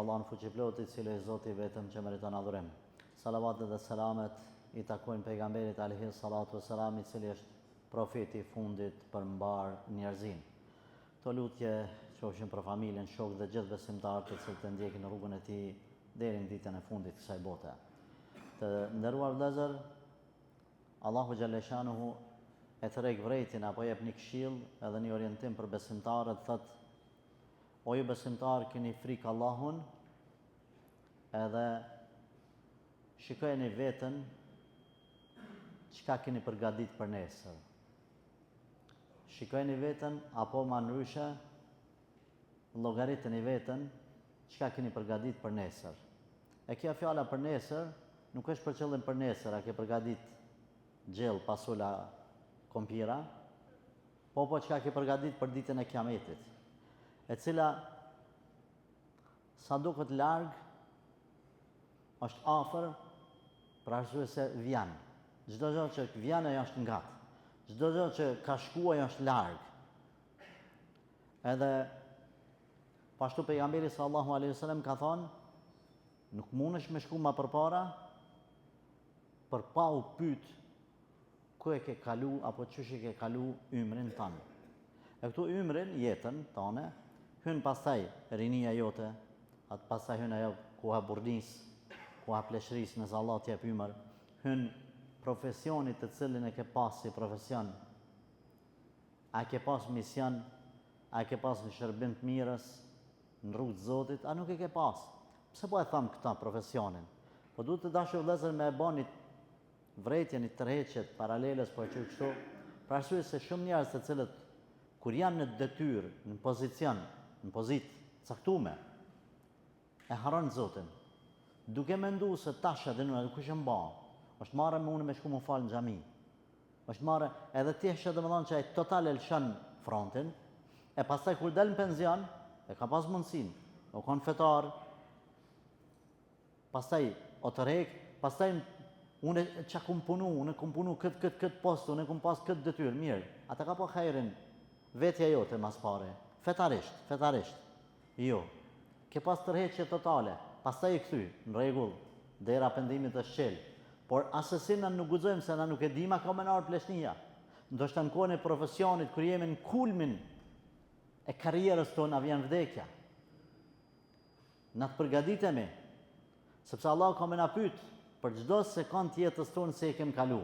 Allahun Fuqiplotë, i cili është Zoti i vetëm që meriton adhurim. Salavatet dhe selamet i takojnë pejgamberit alejhi salatu ves selam, i cili është profeti i fundit për mbarë njerëzinë. Këto lutje qofshin për familjen, shokët dhe gjithë besimtarët të cilët e ndjekin rrugën e tij deri në ditën e fundit të kësaj bote. Të nderuar vëllezër, Allahu xhalleshanuhu e tërheq vërejtjen apo jep një këshillë edhe një orientim për besimtarët, thotë O ju besimtarë keni frikë Allahun edhe shikojeni veten çka keni përgatit për nesër. Shikojeni veten apo ma ndryshe llogariteni veten çka keni përgatit për nesër. E kjo fjala për nesër nuk është për qëllim për nesër, a ke përgatit gjellë, pasula, kompira, Po po çka ke përgatit për ditën e kiametit, e cila sa duket larg është afër për arsye se vjen. Çdo gjë që vjen ajo është ngat. Çdo gjë që ka shku ajo është larg. Edhe po ashtu pejgamberi sallallahu alaihi wasallam ka thonë nuk mundesh me shku ma përpara për pa u pyet Ku e ke kalu apo qysh e ke kalu ymrin tand. E këtu ymrin, jetën tane, hyn pastaj rinia jote, atë pastaj hyn ajo koha e burrnisë, koha e pleqërisë, nëse Allah të jep ymër, hyn profesioni të cilin e ke pas si profesion, a e ke pas mision, a e ke pas në shërbim të mirës, në rrugë të Zotit, a nuk e ke pas. Pse po e tham këta profesionin? Po duhet të dashur vëllezër me e ba një Vërejtje një tërheqje të paraleles po e quaj kështu, për arsye se shumë njerëz të cilët kur janë në detyrë, në pozicion, në pozitë të caktume, e harron Zotin. Duke mendu se tash edhe unë kush më ba, është marre me unë me shku me u fal në xhami. Është marre edhe ti e sheh domethënë që ai total e lëshon frontin, e pastaj kur del në penzion, e ka pas mundësinë, u kon fetar, Pastaj o tërhek, pastaj unë ça kum punu, unë kum punu këtë, këtë, këtë post, unë kum pas këtë detyrë, mirë. A ta ka pa hajrin vetja jote mas pare, fetarisht, fetarisht. Jo. Ke pas tërheqje totale, pastaj je kthy, në rregull, dera e pendimit është çelë. Por asesi na nuk guxojmë se na nuk e dimë a ka me na ardhë pleqnia. Ndoshta në kohën e profesionit kur jemi në kulmin e karrierës tonë na vjen vdekja. Na të përgatitemi, sepse Allahu ka me na pyet për çdo sekond të jetës tonë si e kem kalu.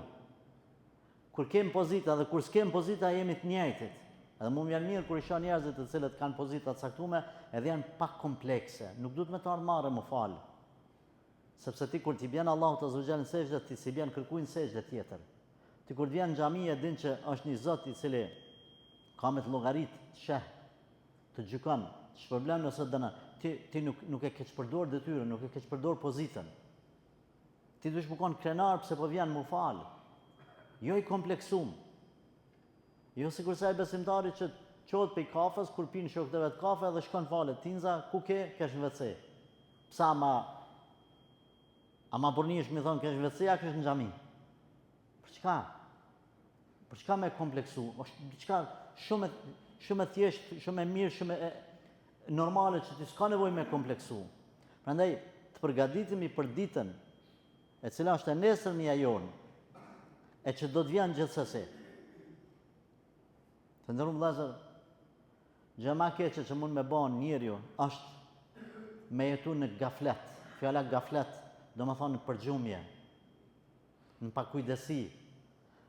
Kur kem pozita dhe kur s'kem pozita jemi të njëjtit. Edhe mu më vjen mirë kur i shoh njerëzit të cilët kanë pozita të caktume edhe janë pak komplekse. Nuk duhet me të ardhë marre më fal. Sepse ti kur t'i bjen Allahut azze ve xhel në sexhde, ti s'i bjen kërkujt në sexhde tjetër. Ti kur të vjen në xhami e din që është një Zot i cili ka me të llogarit, të sheh, të gjykon, të shpërblen ose të dënon. Ti ti nuk nuk e keqpërdor detyrën, nuk e keqpërdor pozitën. Ti duhesh me kon krenar pse po vjen mu fal. Jo i kompleksum. Jo sikurse ai besimtari që çohet pej kafes kur pinë shokët e vet kafe edhe shkon falet tinza ku ke kesh në WC. Pse ama a ma burrni është me thonë kesh në WC a kesh në xhami? Për çka? Për çka me kompleksu? Është diçka shumë shumë e thjeshtë, shumë e mirë, shumë e normale që ti s'ka nevojë me kompleksu. Prandaj të përgatitemi për ditën e cila është e nesërmja jonë, e që do të vjen gjithsesi. Të nderuar vëllezër, gjë ma keqe që mund me ba njeriu është me jetu në gaflet. Fjala gaflet, domethonë në përgjumje, në pakujdesi.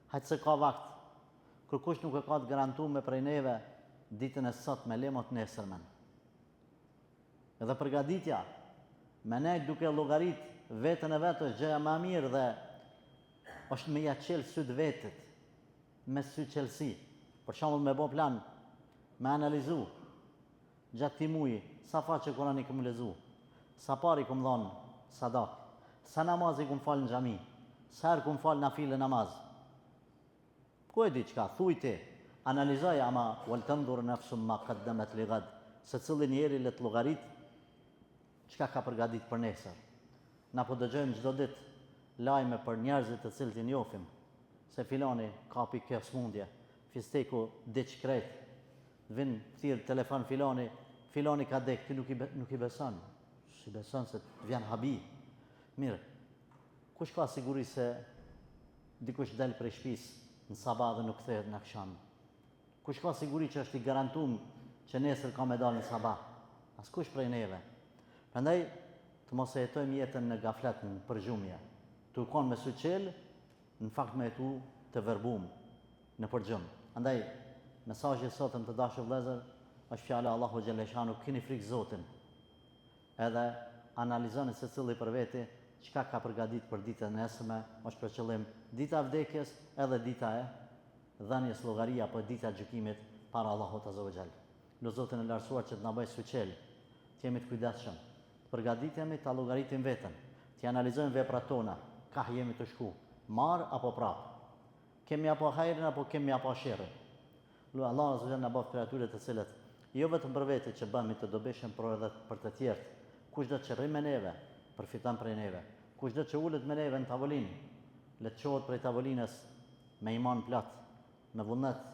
Hajt se ka vakt. Kërkush nuk e ka të garantume prej neve ditën e sotme, le mo të nesërmen. Edhe përgatitja, me nejt duke llogarit veten e vet është gjëja ma e mirë dhe është me ja çel sytë vetit, me syçelësi. Për shembull me bo plan, me analizu, Gjatë këtij muji, sa faqe Kur'an i kum lexu, sa pare i kum dhënë sadak, sa namaz i kum falë në xhami, sa herë kum falë nafile namaz. Ku e di çka, thuj ti, analizoj ama wal tanzur nafsum ma qaddamat li ghad, secili njeri le të llogarit çka ka përgatit për nesër. Na po dëgjojmë çdo ditë lajme për njerëzit të cilët i njohim, se filani kapi kjo smundje, fisteku vdiq krejt, Vin thirr telefon filani, filani ka dek, ti nuk i nuk i beson. S'i beson se të vjen habi. Mirë, kush ka siguri se dikush del prej shpisë në sabah dhe nuk kthehet në aksham? Kush ka siguri që është i garantum që nesër ka me dalë në sabah? Askush prej neve. Prandaj, të mos e jetojmë jetën në gaflet, në përgjumje. Tu konë me sy çelë, në fakt me jetu të verbum, në përgjum. Andaj, mesazhi i sotëm të dashur vëllezër, është fjala e Allahut xhelleshanuhu, keni frikë Zotin. Edhe analizoni secili për veti çka ka përgatit për ditën e nesërme, është për qëllim dita e vdekjes edhe dita e dhënies llogari apo dita e gjykimit para Allahut azza wa xhall. Lus Zotin e Lartësuar që të na bëjë syçelë, të jemi të kujdesshëm, të përgatitemi ta llogaritim veten, t'i analizojmë veprat tona, kah jemi tu shku, marë apo prapë. Kemi apo hajrin apo kemi apo sherrin. Lus Allahun azza wa xhall na bëftë prej atyre të cilët jo vetëm për vete që bëhemi të dobishëm, por edhe për të tjerët. Kushdo që rri me neve, përfiton prej neve. Kushdo që ulet me neve në tavolinë, le të çohet prej tavolinës me iman plot, me vullnet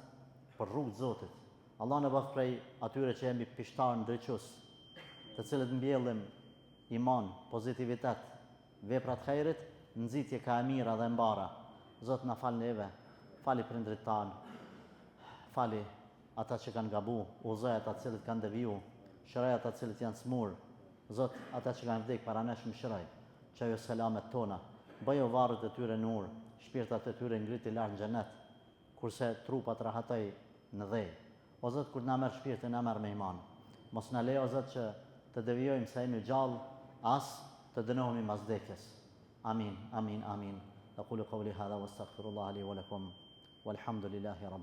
për rrugë të Zotit. Allah na bëftë prej atyre që jemi pishtarë ndriçues, të cilët mbjellim iman, pozitivitet, vepra të hajrit, nxitje ka e mira dhe e mbara. Zot na fal neve, fali prindrit tanë, fali ata që kanë gabu, udhëzoj ata të cilët kanë deviju, shëroj ata të cilët janë smur. Zot, ata që kanë vdek para nesh mëshiroj. Çoju selamet tona, bëju varret e tyre nur, shpirtat e tyre ngriti lart në xhenet, kurse trupat rahatoj në dhe. O Zot kur të na merr shpirtin na merr me iman. Mos na lejo o Zot që të devijojmë sa jemi gjallë, as të dënohemi mas vdekjes. Amin, amin, amin. Aqulu qawli hadha wastaghfirullaha li wa lakum walhamdulillahi rabbil.